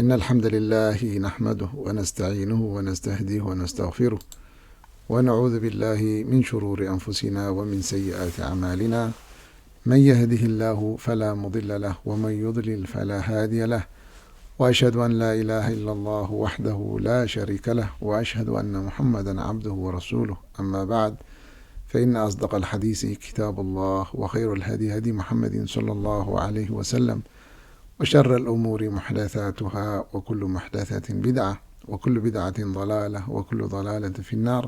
إن الحمد لله نحمده ونستعينه ونستهديه ونستغفره، ونعوذ بالله من شرور أنفسنا ومن سيئات أعمالنا. من يهده الله فلا مضل له، ومن يضلل فلا هادي له. وأشهد أن لا إله إلا الله وحده لا شريك له، وأشهد أن محمدا عبده ورسوله. أما بعد، فإن أصدق الحديث كتاب الله، وخير الهدي هدي محمد صلى الله عليه وسلم، وشر الأمور محدثاتها، وكل محدثة بدعة، وكل بدعة ضلالة، وكل ضلالة في النار.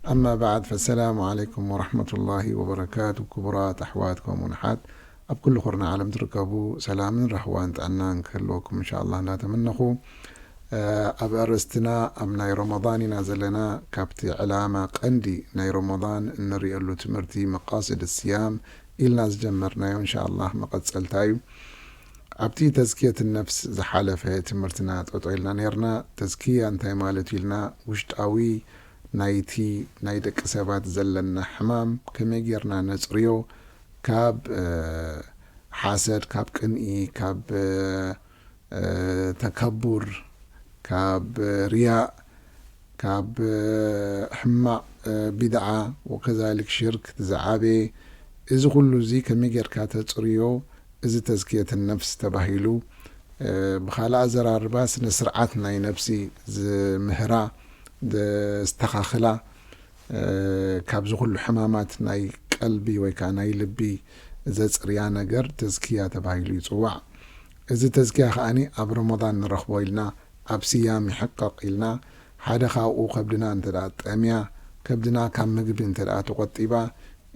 أما بعد، فالسلام عليكم ورحمة الله وبركاته. ክቡራት ኣሕዋት ከምኡውን ኣሓት ኣብ ኩሉ ኩርናዕ ዓለም ትርከቡ፣ ሰላምን ራህዋን ጥዕናን ክህልወኩም እንሻ ኣላህ እናተመነኹ፣ እ፣ ኣብ ኣርእስትና ኣብ ናይ ረመዳን ኢና ዘለና። ካብቲ ዕላማ ቀንዲ ናይ ረመዳን እንርእየሉ ትምህርቲ መቃስድ ስያም ኢልና ዝጀመርናዮ እንሻ ኣላህ መቐጸልታ እዩ። ኣብቲ ተዝኪየት ነፍስ ዝሓለፈ ትምህርትና ጠጠው ኢልና ነርና። ተዝኪያ እንታይ ማለት ኢልና፣ ውሽጣዊ ናይቲ ናይ ደቂ ሰባት ዘለና ሕማም ከመይ ጌርና ነጽርዮ፣ ካብ፣ እ፣ ሓሰድ፣ ካብ ቅንኢ፣ ካብ፣ እ፣ ተከቡር፣ ካብ ሪያእ፣ ካብ ሕማቕ ቢድዓ ወከዛሊክ ሽርክ ዝዓበየ፣ እዚ ኩሉ እዚ ከመይ ጌርካ ተጽርዮ? እዚ ተዝኪየት ነፍስ ተባሂሉ። ብኻልእ ኣዘራርባ ስነ ስርዓት ናይ ነፍሲ ዝምህራ፣ ዘስተኻኽላ፣ ካብዚ ኩሉ ሕማማት ናይ ቀልቢ ወይ ከዓ ናይ ልቢ ዘጽርያ ነገር ተዝኪያ ተባሂሉ ይጽዋዕ። እዚ ተዝኪያ ከኣኒ ኣብ ረመዳን ንረኽቦ ኢልና፣ ኣብ ስያም ይሕቀቕ ኢልና፣ ሓደ ካብኡ ከብድና እንተ ደኣ ጠምያ፣ ከብድና ካብ ምግቢ እንተ ደኣ ተቖጢባ፣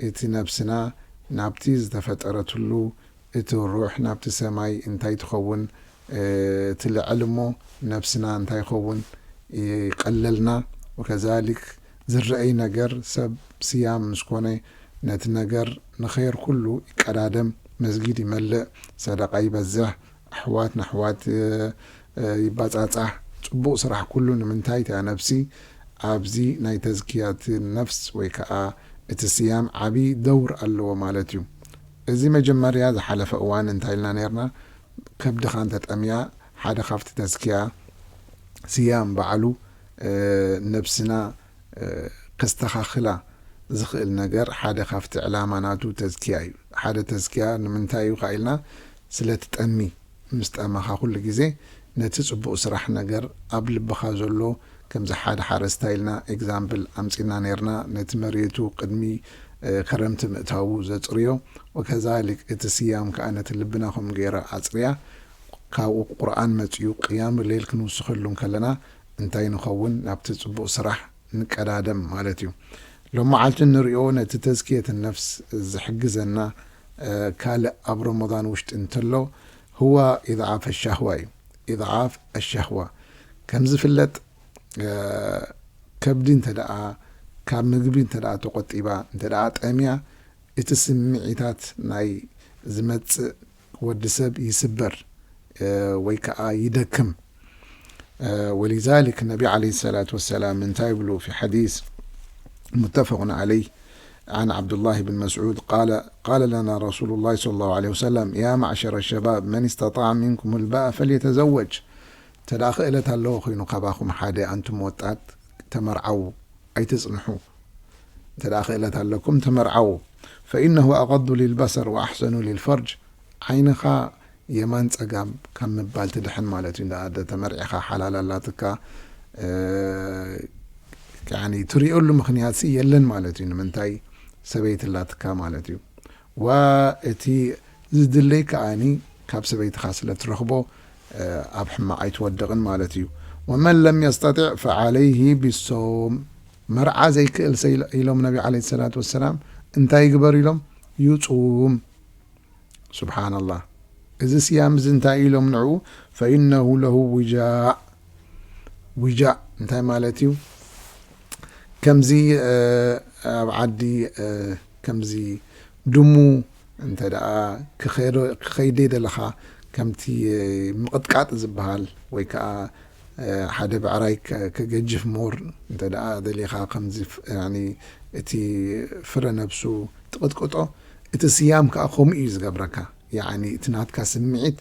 እቲ ነብስና ናብቲ ዝተፈጠረትሉ፣ እቲ ሩሕ ናብቲ ሰማይ እንታይ ትኸውን፣ እ፣ ትልዕል እሞ ነብስና እንታይ ይኸውን ይቀለልና። ወከዛሊክ ዝረኣይ ነገር ሰብ ስያም ምስ ኮነ ነቲ ነገር ንኸይር ኩሉ ይቀዳደም፣ መስጊድ ይመልእ፣ ሰደቃ ይበዝሕ፣ ኣሕዋት ንኣሕዋት፣ እ፣ እ፣ ይባጻጻሕ፣ ጽቡቕ ስራሕ ኩሉ። ንምንታይ እታ ነብሲ ኣብዚ ናይ ተዝኪያት ነፍስ ወይ ከኣ እቲ ስያም ዓቢ ደውር ኣለዎ ማለት እዩ። እዚ መጀመርያ ዝሓለፈ እዋን እንታይ ኢልና ነርና? ከብድኻ እንተጠምያ ሓደ ካብቲ ተዝኪያ ስያም ባዕሉ፣ እ፣ ነብስና፣ እ፣ ከስተኻኽላ ዝኽእል ነገር ሓደ ካብቲ ዕላማ ናቱ ተዝኪያ እዩ። ሓደ ተዝኪያ ንምንታይ እዩ ከኣ ኢልና፣ ስለ ትጠሚ፣ ምስ ጠመኻ ኩሉ ግዜ ነቲ ጽቡቕ ስራሕ ነገር ኣብ ልብኻ ዘሎ፣ ከምዚ ሓደ ሓረስታይ ኢልና ኤግዛምፕል ኣምጺና ነርና፣ ነቲ መሬቱ ቅድሚ፣ እ፣ ከረምቲ ምእታዉ ዘጽርዮ፣ ወከዛሊክ እቲ ስያም ከኣ ነቲ ልብና ከምኡ ገይራ ኣጽርያ፣ ካብኡ ቁርኣን መጺኡ ቅያም ሌል ክንውስኸሉ እንከለና እንታይ ንኸውን? ናብቲ ጽቡቕ ስራሕ ንቀዳደም ማለት እዩ። ሎመዓልቲ እንሪኦ ነቲ ተዝኪየት ነፍስ ዝሕግዘና፣ እ፣ ካልእ ኣብ ረመዳን ውሽጢ እንተሎ፣ ህዋ ኢድዓፍ ኣሻህዋ እዩ። ኢድዓፍ ኣሻህዋ። ከም ዝፍለጥ፣ እ፣ ከብዲ እንተ ደኣ ካብ ምግቢ እንተ ደኣ ተቖጢባ፣ እንተ ደኣ ጠምያ፣ እቲ ስምዒታት ናይ ዝመጽእ ወዲ ሰብ ይስበር፣ እ፣ ወይ ከኣ ይደክም። እ፣ ወሊዛሊክ ነቢ ዓለይሂ ሰላቱ ወሰላም እንታይ ይብሉ ፊ ሓዲስ ሙተፈቁን ዓለይህ ዓን ዓብዱላህ ብን መስዑድ ቃለ፣ ቃለ ለና ረሱሉላህ ሰለላሁ ዓለይሂ ወሰለም፣ ያ ማዕሸረ ሸባብ መን ስተጣዕ ሚንኩም ልባእ ፈልየተዘወጅ። እንተ ደኣ ክእለት ኣለዎ ኮይኑ ካባኹም ሓደ፣ ኣንቱም ወጣት፣ ተመርዓዉ፣ ኣይትጽንሑ። እንተ ደኣ ክእለት ኣለኩም ተመርዓዉ። ፈኢነሁ ኣቐዱ ሊልበሰር ወኣሕሰኑ ሊልፈርጅ። ዓይንኻ የማን ጸጋም ካብ ምባል ትድሕን ማለት እዩ። እንዳ ተመርዒኻ ሓላል ኣላትካ፣ እ፣ ያኒ ትሪኦሉ ምኽንያትሲ የለን ማለት እዩ። ንምንታይ? ሰበይቲ ኣላትካ ማለት እዩ። ወእቲ ዝድለይ ከኣኒ ካብ ሰበይትኻ ስለ ትረኽቦ፣ እ፣ ኣብ ሕማቕ ኣይትወድቕን ማለት እዩ። ወመን ለም የስተጢዕ ፈዓለይሂ ቢሶም። መርዓ ዘይክእል ሰ ኢሎ-፣ ኢሎም ነቢ ዓለይሂ ሰላቱ ወሰላም እንታይ ይግበር ኢሎም? ይጹም። ሱብሓነላህ። እዚ ስያም እዚ እንታይ ኢሎም ንዕኡ? ፈኢነሁ ለሁ ውጃእ። ውጃእ እንታይ ማለት እዩ? ከምዚ፣ እ፣ ኣብ ዓዲ፣ እ፣ ከምዚ ድሙ እንተ ደኣ ክኸዶ-፣ ክኸይደ ደለኻ፣ ከምቲ፣ እ፣ ምቕጥቃጥ ዝበሃል ወይ ከኣ፣ እ፣ ሓደ ብዕራይ ከ-፣ ከገጅፍ ሞር እንተ ደኣ ደሊኻ፣ ከምዚ ፍ-፣ ያኒ እቲ ፍረ ነብሱ ትቕጥቅጦ፣ እቲ ስያም ከኣ ከምኡ እዩ ዝገብረካ። ያኒ እቲ ናትካ ስምዒት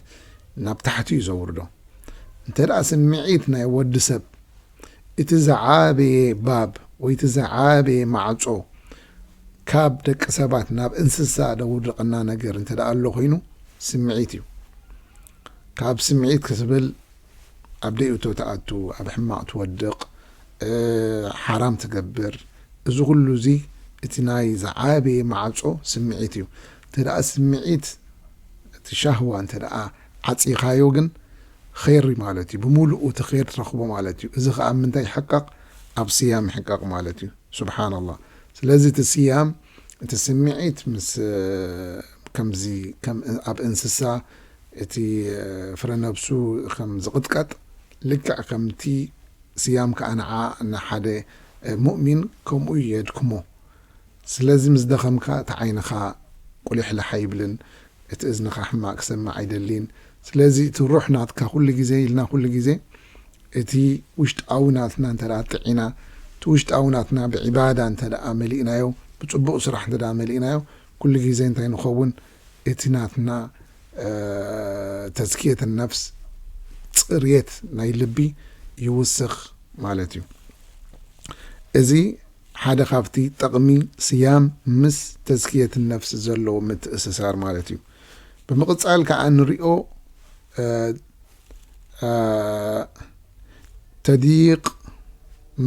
ናብ ታሕቲ እዩ ዘውርዶ። እንተ ደኣ ስምዒት ናይ ወዲ ሰብ እቲ ዝዓበየ ባብ ወይ እቲ ዝዓበየ ማዕጾ ካብ ደቂ ሰባት ናብ እንስሳ ደውድቐና ነገር እንተ ደኣ ኣሎ ኮይኑ፣ ስምዒት እዩ። ካብ ስምዒት ክትብል ኣብ ደይእቶ ትኣቱ፣ ኣብ ሕማቕ ትወድቕ፣ እ፣ ሓራም ትገብር። እዚ ኩሉ እዚ እቲ ናይ ዝዓበየ ማዕጾ ስምዒት እዩ። እንተ ደኣ ስምዒት እቲ ሻህዋ እንተ ደኣ ዓጺኻዮ ግን ኸይር ማለት እዩ። ብምሉኡ እቲ ኸይር ትረኽቦ ማለት እዩ። እዚ ኸኣ ኣብ ምንታይ ይሕቀቕ? ኣብ ስያም ይሕቀቕ ማለት እዩ። ሱብሓነላህ። ስለዚ እቲ ስያም፣ እቲ ስምዒት ምስ፣ ከምዚ፣ ከም ኣብ እንስሳ እቲ ፍረ ነብሱ ከም ዝቕጥቀጥ፣ ልክዕ ከምቲ ስያም ከኣ ንዓ ንሓደ ሙእሚን ከምኡ የድክሞ። ስለዚ ምስ ደኸምካ እቲ ዓይንኻ ቁሊሕላሕ ኣይብልን፣ እቲ እዝንኻ ሕማቕ ክሰምዕ ኣይደሊን። ስለዚ እቲ ሩሕ ናትካ ኩሉ ግዜ ኢልና ኩሉ ግዜ እቲ ውሽጣዊ ናትና እንተ ደኣ ጥዒና፣ እቲ ውሽጣዊ ናትና ብዒባዳ እንተ ደኣ መሊእናዮ፣ ብጽቡቕ ስራሕ እንተ ደኣ መሊእናዮ፣ ኩሉ ግዜ እንታይ ንኸውን? እቲ ናትና፣ እ፣ ተዝኪየት ነፍስ፣ ጽርየት ናይ ልቢ ይውስኽ ማለት እዩ። እዚ ሓደ ካብቲ ጠቕሚ ስያም ምስ ተዝኪየት ነፍስ ዘለዎ ምትእስሳር ማለት እዩ። ብምቕጻል ከኣ ንሪኦ፣ እ፣ እ፣ ተዲቕ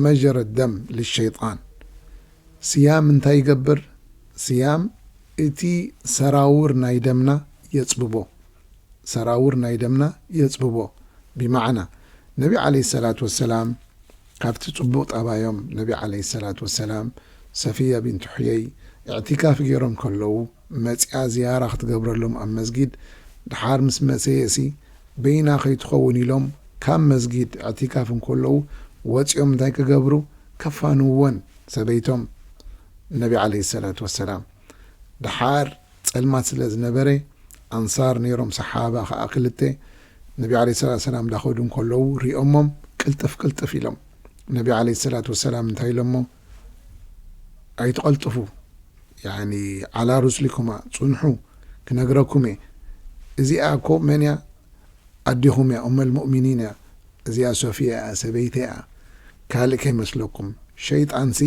መጀረ ደም ልሸይጣን። ስያም እንታይ ይገብር? ስያም እቲ ሰራውር ናይ ደምና የጽብቦ። ሰራውር ናይ ደምና የጽብቦ። ቢማዕና፣ ነቢ ዓለይሂ ሰላቱ ወሰላም ካብቲ ጽቡቕ ጠባዮም፣ ነቢ ዓለይሂ ሰላቱ ወሰላም፣ ሰፊያ ቢንት ሑየይ፣ ኢዕቲካፍ ገይሮም ከለዉ፣ መጺኣ ዝያራ ክትገብረሎም ኣብ መስጊድ፣ ድሓር ምስ መሰየሲ፣ በይና ከይትኸውን ኢሎም፣ ካብ መስጊድ ኢዕቲካፍ እንከለዉ፣ ወጺኦም እንታይ ክገብሩ? ከፋንወን ሰበይቶም፣ ነቢ ዓለይሂ ሰላቱ ወሰላም። ድሓር ጸልማት ስለ ዝነበረ፣ ኣንሳር ነይሮም፣ ሰሓባ ኸኣ ክልተ፣ ነቢ ዓለይሂ ሰላቱ ወሰላም እንዳኸዱ እንከለዉ ሪኦሞም፣ ቅልጥፍ ቅልጥፍ ኢሎም። ነቢ ዓለይሂ ሰላቱ ወሰላም እንታይ ኢሎሞ? "ኣይትቐልጥፉ፣ ያኒ፣ ዓላ ሩስሊኩማ፣ ጽንሑ፣ ክነግረኩም እየ። እዚኣ እኮ መን እያ? ኣዴኹም እያ፣ ኡመል ሙእሚኒን እያ። እዚኣ ሶፊያ እያ፣ ሰበይተይ እያ። ካልእ ከይመስለኩም፣ ሸይጣንሲ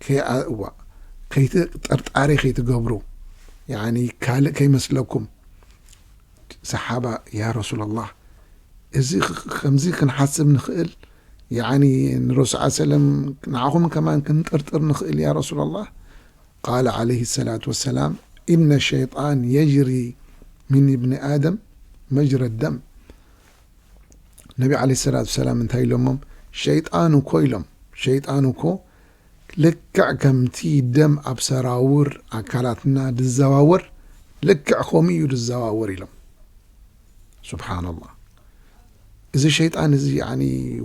ከይኣእዋ፣ ከይቲ-፣ ጥርጣሬ ከይትገብሩ፣ ያኒ፣ ካልእ ከይመስለኩም።" ሰሓባ፣ "ያ ረሱላላህ፣ እዚ ኽ-፣ ከምዚ ክንሓስብ ንኽእል? ያኒ፣ ንረሱል ሰለም ንዓኹም ከማን ክንጥርጥር ንኽእል፣ ያ ረሱላላህ?" ቃለ ዓለይሂ ሰላቱ ወሰላም፣ "ኢነ ሸይጣን የጅሪ ሚን ኢብኒ ኣደም መጅረ ደም።" ነቢ ዓለይሂ ሰላቱ ወሰላም እንታይ ኢሎሞም? "ሸይጣን እኮ" ኢሎም፣ "ሸይጣን እኮ ልክዕ ከምቲ ደም ኣብ ሰራውር ኣካላትና ዝዘዋወር፣ ልክዕ ከምኡ እዩ ዝዘዋወር" ኢሎም። ሱብሓነላህ። እዚ ሸይጣን እዚ፣ ያኒ፣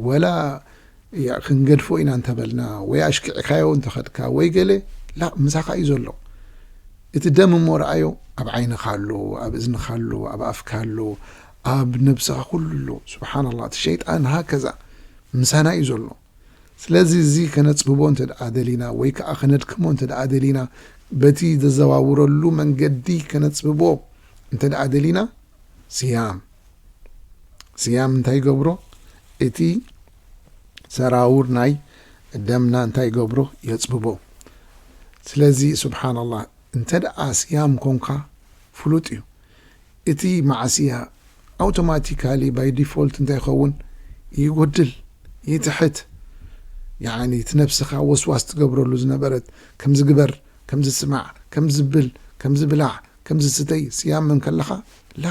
ወላ፣ ያ፣ ክንገድፎ ኢና እንተበልና፣ ወይ ኣሽኪዕካዮ እንተኸድካ፣ ወይ ገለ፣ ላ፣ ምሳኻ እዩ ዘሎ። እቲ ደም እሞ ረኣዮ፣ ኣብ ዓይንኻ ኣሎ፣ ኣብ እዝንኻ ኣሎ፣ ኣብ ኣፍካ ኣሎ፣ ኣብ ነብስኻ ኩሉ ኣሎ። ሱብሓነላህ፣ እቲ ሸይጣን ሃከዛ ምሳና እዩ ዘሎ። ስለዚ እዚ ከነጽብቦ እንተ ደኣ ደሊና፣ ወይ ከኣ ከነድክሞ እንተ ደኣ ደሊና፣ በቲ ዘዘዋውረሉ መንገዲ ከነጽብቦ እንተ ደኣ ደሊና፣ ስያም፣ ስያም እንታይ ይገብሮ? እቲ ሰራውር ናይ ደምና እንታይ ይገብሮ? የጽብቦ። ስለዚ፣ ሱብሓነላህ፣ እንተ ደኣ ስያም ኮንካ፣ ፍሉጥ እዩ። እቲ ማዕስያ ኣውቶማቲካሊ፣ ባይ ዲፎልት እንታይ ይኸውን? ይጎድል፣ ይትሕት። ያኒ፣ እቲ ነብስኻ ወስዋስ ትገብረሉ ዝነበረት፣ ከምዚ ግበር፣ ከምዚ ስማዕ፣ ከምዚ ብል፣ ከምዚ ብላዕ፣ ከምዚ ስተይ፣ ስያም እንከለኻ፣ ላ።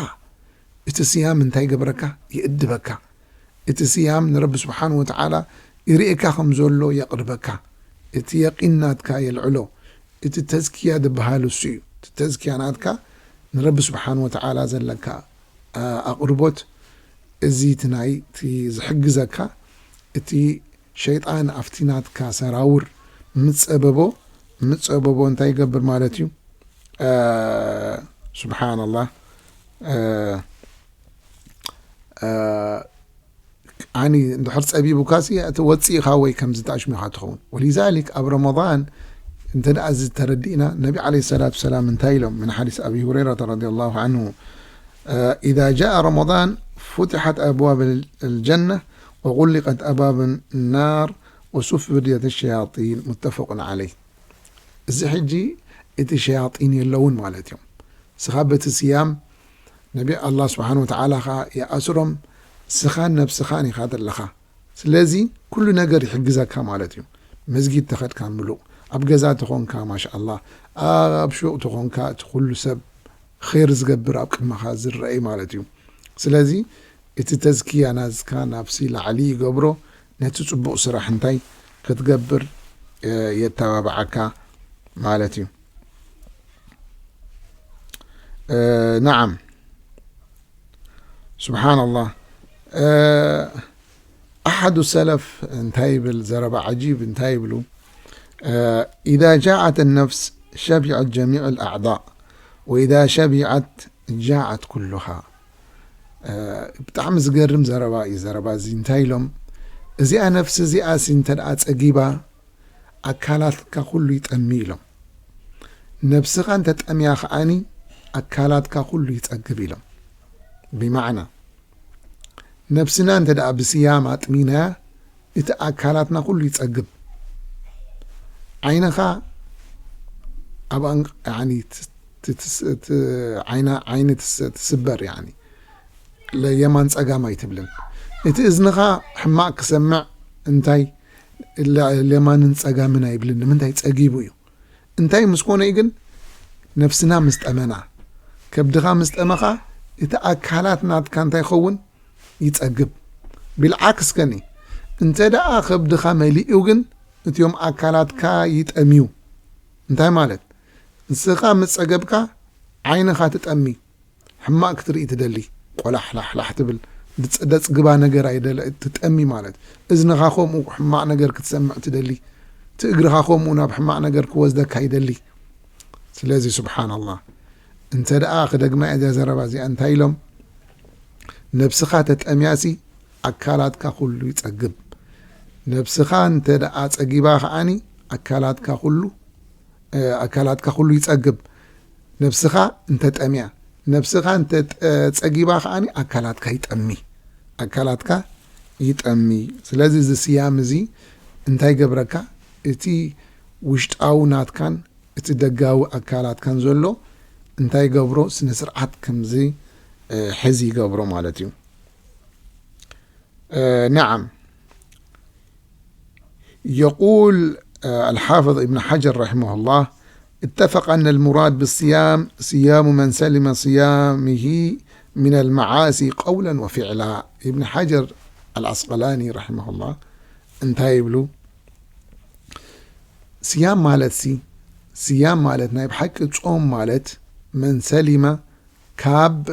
እቲ ስያም እንታይ ይገብረካ? ይእድበካ። እቲ ስያም ንረቢ ስብሓን ወተዓላ ይርእየካ ከም ዘሎ የቕርበካ። እቲ የቂን ናትካ የልዕሎ። እቲ ተዝኪያ ዝበሃል እሱ እዩ። እቲ ተዝኪያ ናትካ ንረቢ ስብሓን ወተዓላ ዘለካ፣ አ፣ ኣቕርቦት፣ እዚ እቲ ናይ፣ እቲ ዝሕግዘካ፣ እቲ ሸይጣን ኣብቲ ናትካ ሰራውር ምጸበቦ፣ ምጸበቦ እንታይ ይገብር ማለት እዩ? አ፣ ስብሓንላህ። አ፣ አ፣ ኣኒ እንድሕር ጸቢቡካሲ፣ እቲ ወጺእኻ ወይ ከምዚ ተኣሽሚኻ ትኸውን። ወሊዛሊክ ኣብ ረመዳን እንተ ደኣ እዚ ተረዲእና፣ ነቢ ዓለይሂ ሰላቱ ወሰላም እንታይ ኢሎም? ምን ሓዲስ ኣቢ ሁረይረተ ረዲየላሁ ዓንሁ፣ إذا جاء رمضان فتحت أبواب الجنة وغلقت أبواب النار وصفدت الشياطين. متفق عليه. እዚ ሕጂ እቲ ሸያጢን የለውን ማለት እዮም። ስኻ በቲ ስያም ነቢ ኣላህ ስብሓን ወተዓላ ኸዓ ይኣስሮም፣ ስኻን ነብስኻን ኢኻ ዘለኻ። ስለዚ ኩሉ ነገር ይሕግዘካ ማለት እዩ። መስጊድ ተኸድካ ምሉእ፣ ኣብ ገዛ ተኾንካ ማሻኣላህ፣ ኣብ ሹቕ ተኾንካ እቲ ኩሉ ሰብ ኸይር ዝገብር ኣብ ቅድመኻ ዝረአ ማለት እዩ። ስለዚ እቲ ተዝኪያ ናዝካ ናብሲ ላዕሊ ይገብሮ፣ ነቲ ጽቡቕ ስራሕ እንታይ ክትገብር የተባብዓካ ማለት እዩ። ነዓም። ስብሓንላህ። ኣሓዱ ሰለፍ እንታይ ይብል? ዘረባ ዓጂብ እንታይ ይብሉ? إذا جاعت النفس شبعت جميع الأعضاء وإذا شبعت جاعت كلها. ብጣዕሚ ዝገርም ዘረባ እዩ። ዘረባ እዚ እንታይ ኢሎም? እዚኣ ነፍሲ እዚኣ ሲ እንተ ደኣ ጸጊባ ኣካላትካ ኩሉ ይጠሚ ኢሎም። ነብስኻ እንተ ጠምያ ከዓኒ ኣካላትካ ኩሉ ይጸግብ ኢሎም። ብማዕና ነብስና እንተ ደኣ ብስያም ኣጥሚናያ እቲ ኣካላትና ኩሉ ይጸግብ። ዓይንኻ ኣብ ኣን-፣ ያኒ ት-፣ ት-፣ ትስ-፣ ት-፣ ዓይና-፣ ዓይኒ ትስ-፣ ትስበር ያኒ። ለ-፣ የማን ጸጋም ኣይትብልን። እቲ እዝንኻ ሕማቕ ክሰምዕ እንታይ ለ-፣ ለማንን ጸጋምን ኣይብልን። ንምንታይ? ጸጊቡ እዩ። እንታይ ምስ ኮነ እዩ ግን? ነፍስና ምስ ጠመና፣ ከብድኻ ምስ ጠመኻ፣ እቲ ኣካላት ናትካ እንታይ ይኸውን? ይጸግብ። ቢልዓክስ ከኒ፣ እንተ ደኣ ከብድኻ መሊኡ ግን፣ እቲኦም ኣካላትካ ይጠምዩ። እንታይ ማለት? ንስኻ ምስ ጸገብካ፣ ዓይንኻ ትጠሚ። ሕማቕ ክትርኢ ትደሊ፣ ቆላሕላሕላሕ ትብል፣ ድጽ-፣ ደጽግባ ነገር ኣይደለ-፣ ትጠሚ ማለት። እዝንኻ ከምኡ ሕማቕ ነገር ክትሰምዕ ትደሊ፣ እቲ እግርኻ ከምኡ ናብ ሕማቕ ነገር ክወስደካ ይደሊ። ስለዚ ስብሓንላህ፣ እንተ ደኣ ክደግማ እያ እዛ ዘረባ እዚኣ፣ እንታይ ኢሎም? ነብስኻ ተጠምያሲ ኣካላትካ ኩሉ ይጸግብ። ነብስኻ እንተ ደኣ ጸጊባ ከዓኒ ኣካላትካ ኩሉ፣ እ፣ ኣካላትካ ኩሉ ይጸግብ። ነብስኻ እንተ ጠምያ፣ ነብስኻ እንተ ጠ-፣ ጸጊባ ከዓኒ ኣካላትካ ይጠሚ። ኣካላትካ ይጠሚ። ስለዚ እዚ ስያም እዚ እንታይ ገብረካ? እቲ ውሽጣዊ ናትካን እቲ ደጋዊ ኣካላትካን ዘሎ እንታይ ገብሮ? ስነ ስርዓት ከምዚ፣ እ፣ ሕዚ ይገብሮ ማለት እዩ። እ፣ ነዓም። يقول، آه، الحافظ ابن حجر رحمه الله: اتفق أن المراد بالصيام صيام من سلم صيامه من المعاصي قولا وفعلا. ኢብን ሓጀር ኣልዓስቀላኒ ረሒመሁላህ እንታይ ይብሉ? ስያም ማለት ሲ፣ ስያም ማለት ናይ ብሓቂ ጾም ማለት መን ሰሊመ ካብ፣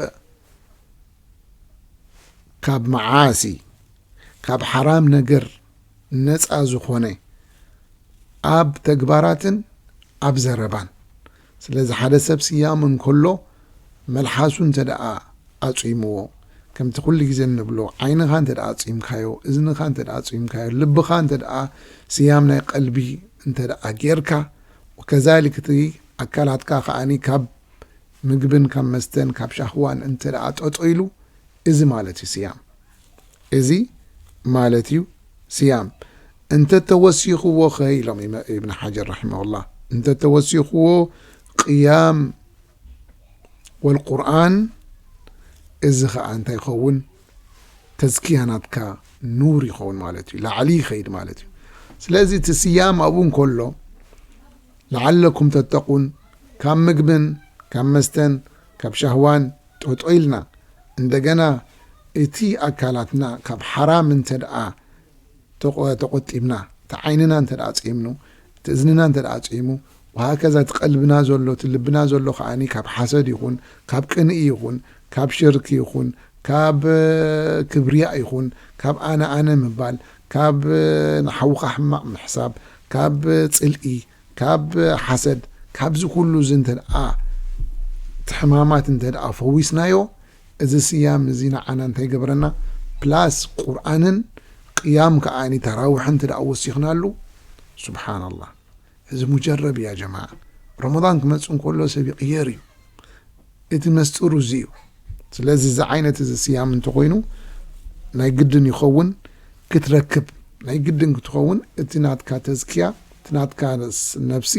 ካብ መዓሲ፣ ካብ ሓራም ነገር ነጻ ዝኾነ ኣብ ተግባራትን ኣብ ዘረባን። ስለዚ ሓደ ሰብ ስያም እንከሎ መልሓሱ እንተ ደኣ ኣጽይምዎ፣ ከምቲ ኩሉ ግዜ እንብሎ ዓይንኻ እንተ ደኣ ኣጽይምካዮ፣ እዝንኻ እንተ ደኣ ኣጽይምካዮ፣ ልብኻ እንተ ደኣ ስያም ናይ ቀልቢ እንተ ደኣ ጌርካ፣ ወከዛሊክ እቲ ኣካላትካ ከኣኒ ካብ ምግብን ካብ መስተን ካብ ሻህዋን እንተ ደኣ ጠጦ ኢሉ፣ እዚ ማለት እዩ ስያም። እዚ ማለት እዩ ስያም። እንተ ተወሲኽዎ ኸ ኢሎም ኢመ-፣ ኢብን ሓጀር ረሒመሁላህ፣ እንተ ተወሲኽዎ ቅያም ወልቁርኣን፣ እዚ ኸዓ እንታይ ይኸውን? ተዝኪያ ናትካ ኑር ይኸውን ማለት እዩ፣ ላዕሊ ይኸይድ ማለት እዩ። ስለዚ እቲ ስያም ኣብኡ እንከሎ፣ ለዓለኩም ተተቁን፣ ካብ ምግብን ካብ መስተን ካብ ሻህዋን ጠጦ ኢልና፣ እንደገና እቲ ኣካላትና ካብ ሓራም እንተ ደኣ ተቆ-፣ ተቆጢብና፣ እቲ ዓይንና እንተ ደኣ ጺምኑ፣ እቲ እዝንና እንተ ደኣ ጺሙ፣ ወሃከዛ እቲ ቀልብና ዘሎ፣ እቲ ልብና ዘሎ ከኣኒ ካብ ሓሰድ ይኹን፣ ካብ ቅንኢ ይኹን፣ ካብ ሽርክ ይኹን፣ ካብ፣ እ፣ ክብርያእ ይኹን፣ ካብ ኣነ ኣነ ምባል፣ ካብ፣ እ፣ ንሓውኻ ሕማቕ ምሕሳብ፣ ካብ ጽልኢ፣ ካብ ሓሰድ፣ ካብዚ ኩሉ እዚ እንተ ደኣ እቲ ሕማማት እንተ ደኣ ፈዊስናዮ፣ እዚ ስያም እዚ ንዓና እንታይ ይገብረና? ፕላስ ቁርኣንን ቅያም ከኣኒ ተራዊሕ እንተ ደኣ ወሲኽናሉ፣ ሱብሓነላህ። እዚ ሙጀረብ እያ ጀማዓ። ረመዳን ክመጽእ እንከሎ ሰብ ይቕየር እዩ። እቲ መስጥሩ እዚ እዩ። ስለዚ እዚ ዓይነት እዚ ስያም እንተኾይኑ ናይ ግድን ይኸውን ክትረክብ፣ ናይ ግድን ክትኸውን እቲ ናትካ ተዝኪያ፣ እቲ ናትካ ነፍሲ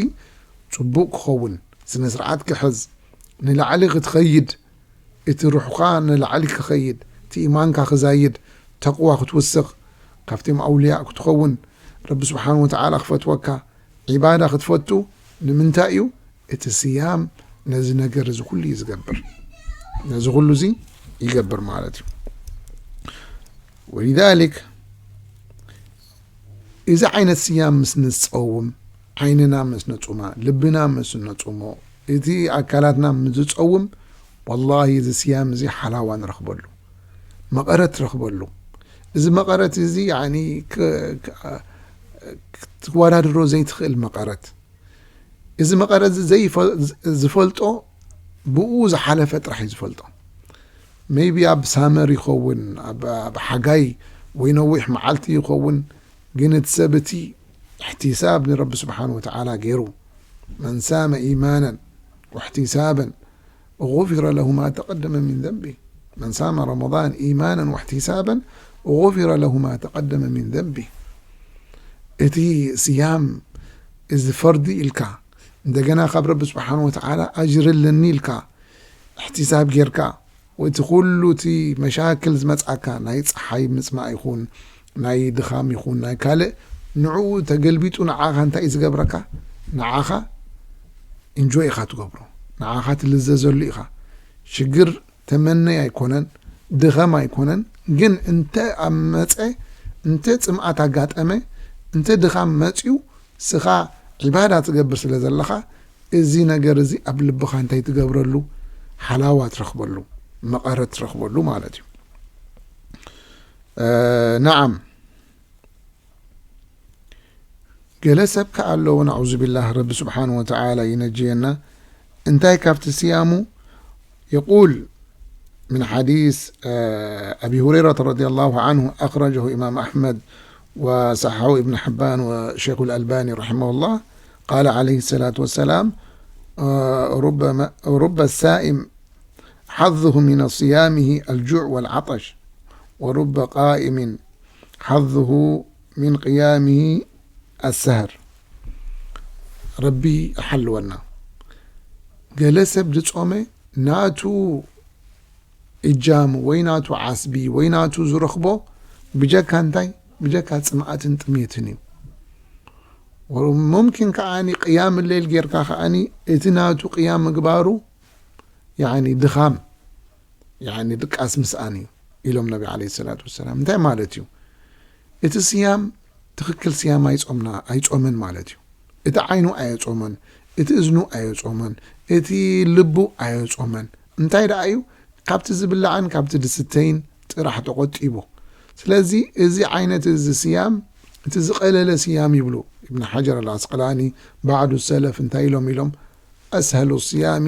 ጽቡቕ ክኸውን፣ ስነ ስርዓት ክሕዝ፣ ንላዕሊ ክትኸይድ፣ እቲ ሩሕኻ ንላዕሊ ክኸይድ፣ እቲ ኢማንካ ክዛይድ፣ ተቕዋ ክትውስኽ፣ ካብቶም ኣውልያእ ክትኸውን፣ ረቢ ስብሓን ወተዓላ ክፈትወካ፣ ዒባዳ ክትፈቱ። ንምንታይ እዩ? እቲ ስያም ነዚ ነገር እዚ ኩሉ እዩ ዝገብር። ነዚ ኩሉ እዚ ይገብር ማለት እዩ። ወሊዛሊክ እዚ ዓይነት ስያም ምስ ንጸውም፣ ዓይንና ምስ ነጹማ፣ ልብና ምስ ነጹሞ፣ እቲ ኣካላትና ምስ ዝጸውም፣ ወላሂ እዚ ስያም እዚ ሓላዋ ንረኽበሉ፣ መቐረት ትረኽበሉ። እዚ መቐረት እዚ ያኒ ክ-፣ ክ-፣ ክትወዳድሮ ዘይትኽእል መቐረት። እዚ መቐረት እዚ ዘይፈ-፣ ዝፈልጦ ብኡ ዝሓለፈ ጥራሕ እዩ ዝፈልጦ። ሜይቢ ኣብ ሳመር ይኸውን፣ ኣብ፣ ኣብ ሓጋይ ወይ ነዊሕ መዓልቲ ይኸውን፣ ግን እቲ ሰብ እቲ እሕትሳብ ንረቢ ስብሓን ወተዓላ ገይሩ፣ መን ሳመ ኢማናን ወሕትሳበን غفر له ما تقدم من ذنبه من صام رمضان إيمانا واحتسابا غفر له ما تقدم من ذنبه። እቲ ስያም እዚ ፈርዲ ኢልካ እንደገና ካብ ረቢ ስብሓን ወተዓላ ኣጅሪ ኣለኒ ኢልካ እሕትሳብ ጌርካ፣ ወቲ ኩሉ እቲ መሻክል ዝመጽኣካ ናይ ጸሓይ ምጽማእ ይኹን ናይ ድኻም ይኹን ናይ ካልእ ንዕኡ ተገልቢጡ ንዓኻ እንታይ እዩ ዝገብረካ? ንዓኻ ኢንጆይ ኢኻ ትገብሮ፣ ንዓኻ ትልዘዘሉ ኢኻ። ሽግር ተመነይ ኣይኮነን፣ ድኸም ኣይኮነን። ግን እንተ ኣብ መጸ፣ እንተ ጽምኣት ኣጋጠመ፣ እንተ ድኻም መጽዩ፣ ስኻ ዒባዳ ትገብር ስለ ዘለኻ፣ እዚ ነገር እዚ ኣብ ልብኻ እንታይ ትገብረሉ? ሓላዋ ትረኽበሉ፣ መቐረት ትረኽበሉ ማለት እዩ። እ፣ ነዓም። ገለ ሰብ ከኣ ኣለዎ፣ ናዑዙ ቢላህ፣ ረቢ ስብሓንሁ ወተዓላ ይነጅየና። እንታይ ካብቲ ስያሙ? يقول من حديث، آه، أبي هريرة رضي الله عنه، أخرجه إمام أحمد وصححه ابن حبان وشيخ الألباني رحمه الله، قال عليه الصلاة والسلام، آه، ربما، رب الصائم حظه من صيامه الجوع والعطش، ورب قائم حظه من قيامه السهر. ረቢ ይሓልወና። ገለ ሰብ ዝጾመ ናቱ እጃሙ ወይ ናቱ ዓስቢ ወይ ናቱ ዝረኽቦ ብጀካ እንታይ? ብጀካ ጽምኣትን ጥሜትን እዩ። ወሙምኪን ከኣኒ ቅያም ሌል ጌርካ ከኣኒ እቲ ናቱ ቅያም ምግባሩ ያኒ ድኻም፣ ያኒ ድቃስ ምስኣን እዩ ኢሎም ነቢ ዓለይሂ ሰላቱ ወሰላም። እንታይ ማለት እዩ? እቲ ስያም ትኽክል ስያም ኣይጾምና፣ ኣይጾመን ማለት እዩ። እቲ ዓይኑ ኣየጾመን፣ እቲ እዝኑ ኣየጾመን፣ እቲ ልቡ ኣየጾመን። እንታይ ደኣ እዩ? ካብቲ ዝብላዕን ካብቲ ዝስተይን ጥራሕ ተቖጢቡ። ስለዚ እዚ ዓይነት እዚ ስያም፣ እቲ ዝቐለለ ስያም ይብሉ እብን ሓጀር ኣልዓስቀላኒ፣ ባዕዱ ሰለፍ እንታይ ኢሎም ኢሎም? أسهل الصيام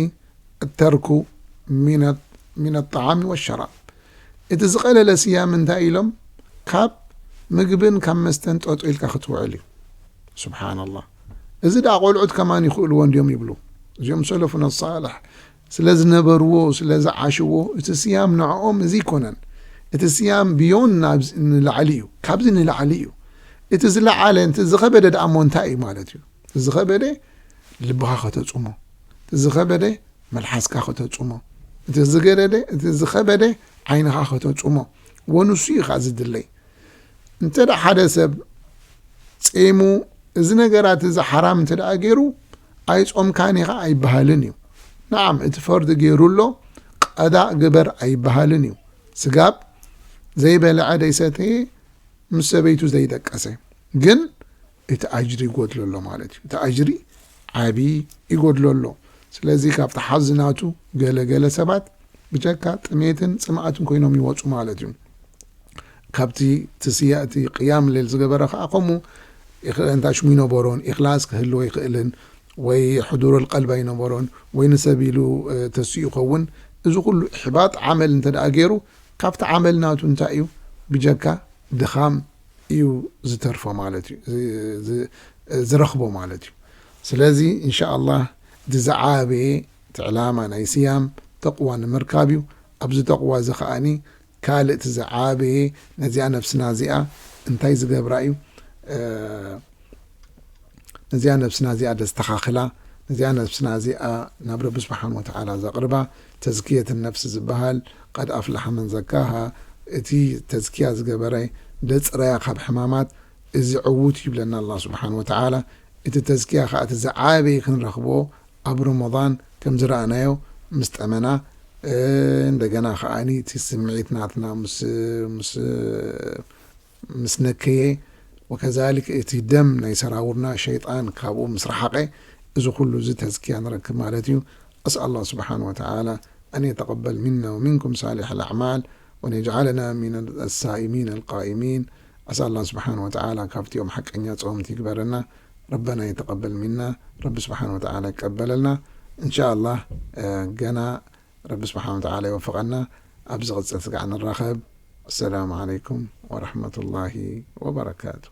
الترك من، من الطعام والشراب። እቲ ዝቐለለ ስያም እንታይ ኢሎም? ካብ ምግብን ካብ መስተን ጠጦ ኢልካ ክትውዕል እዩ። ስብሓንላህ። እዚ ደኣ ቆልዑት ከማን ይኽእልዎ እንድዮም ይብሉ። እዚኦም ሰለፉና ሳልሕ ስለ ዝነበርዎ፣ ስለ ዝዓሽዎ፣ እቲ ስያም ንዕኦም እዚ ኣይኮነን። እቲ ስያም ብዮን ናብዚ ንላዕሊ እዩ፣ ካብዚ ንላዕሊ እዩ። እቲ ዝለዓለ፣ እቲ ዝኸበደ ደኣ እሞ እንታይ እዩ ማለት እዩ? እቲ ዝኸበደ ልብኻ ከተጽሞ፣ እቲ ዝኸበደ መልሓስካ ከተጽሞ፣ እቲ ዝገደደ፣ እቲ ዝኸበደ ዓይንኻ ከተጽሞ። ወንሱ እዩ ኸዓ ዝድለይ። እንተ ደኣ ሓደ ሰብ ጼሙ እዚ ነገራት እዚ ሓራም እንተ ደኣ ገይሩ፣ ኣይጾምካን ኢኻ ኣይበሃልን እዩ። ነዓም፣ እቲ ፈርዲ ገይሩ ኣሎ፣ ቀዳእ ግበር ኣይበሃልን እዩ። ስጋብ ዘይበልዐ ዘይሰተየ፣ ምስ ሰበይቱ ዘይደቀሰ፣ ግን እቲ ኣጅሪ ይጎድሎ ኣሎ ማለት እዩ። እቲ ኣጅሪ ዓቢ ይጎድሎ ኣሎ። ስለዚ ካብቲ ሓዚ ናቱ ገለ ገለ ሰባት ብጀካ ጥሜትን ጽምኣትን ኮይኖም ይወጹ ማለት እዩ። ካብቲ እቲ ስያ-፣ እቲ ቅያም ሌል ዝገበረ ከኣ ከምኡ ይኽ-፣ እንታ ሽሙ ይነበሮን፣ ኢኽላስ ክህልዎ ይኽእልን፣ ወይ ሕዱሩል ቀልብ ኣይነበሮን፣ ወይ ንሰብ ኢሉ፣ እ፣ ተሲኡ ይኸውን። እዚ ኩሉ ኢሕባጥ ዓመል እንተ ደኣ ገይሩ፣ ካብቲ ዓመል ናቱ እንታይ እዩ? ብጀካ ድኻም እዩ ዝተርፎ ማለት እዩ፣ ዝ-፣ ዝ-፣ ዝረኽቦ ማለት እዩ። ስለዚ፣ እንሻ ኣላህ፣ እቲ ዝዓበየ እቲ ዕላማ ናይ ስያም ተቕዋ ንምርካብ እዩ። ኣብዚ ተቕዋ እዚ ከኣኒ ካልእ እቲ ዝዓበየ ነዚኣ ነፍስና እዚኣ እንታይ ዝገብራ እዩ? ነዚኣ ነፍስና እዚኣ ደስተኻኽላ፣ ነዚኣ ነፍስና እዚኣ ናብ ረቢ ስብሓን ወተዓላ ዘቕርባ፣ ተዝክየት ነፍሲ ዝበሃል፣ ቀድ ኣፍላሓ መን ዘካሃ፣ እቲ ተዝክያ ዝገበረ ደጽረያ ካብ ሕማማት፣ እዚ ዕዉት ይብለና ኣላ ስብሓን ወተዓላ። እቲ ተዝክያ ከዓ እቲ ዝዓበየ ክንረኽቦ ኣብ ረመዳን ከም ዝረኣናዮ ምስ ጠመና፣ እንደገና ከዓኒ እቲ ስምዒት ናትና ምስ ምስ ምስ ነከየ፣ ወከዛሊክ እቲ ደም ናይ ሰራውርና ሸይጣን ካብኡ ምስ ረሓቐ፣ እዚ ኩሉ እዚ ተዝኪያ ንረክብ ማለት እዩ። أسأل الله سبحانه وتعالى أن يتقبل منا ومنكم صالح الأعمال وأن يجعلنا من الصائمين القائمين. أسأل الله سبحانه وتعالى ካብቲኦም ሓቀኛ ጾምቲ ይግበረና። ربنا يتقبل منا. ረቢ ስብሓን ወተዓላ ይቀበለልና። እንሻ ኣላህ፣ ገና ረቢ ስብሓን ወተዓላ ይወፍቐና። ኣብ ዝቕጽል ስጋዕ ንራኸብ። السلام عليكم ورحمة الله وبركاته.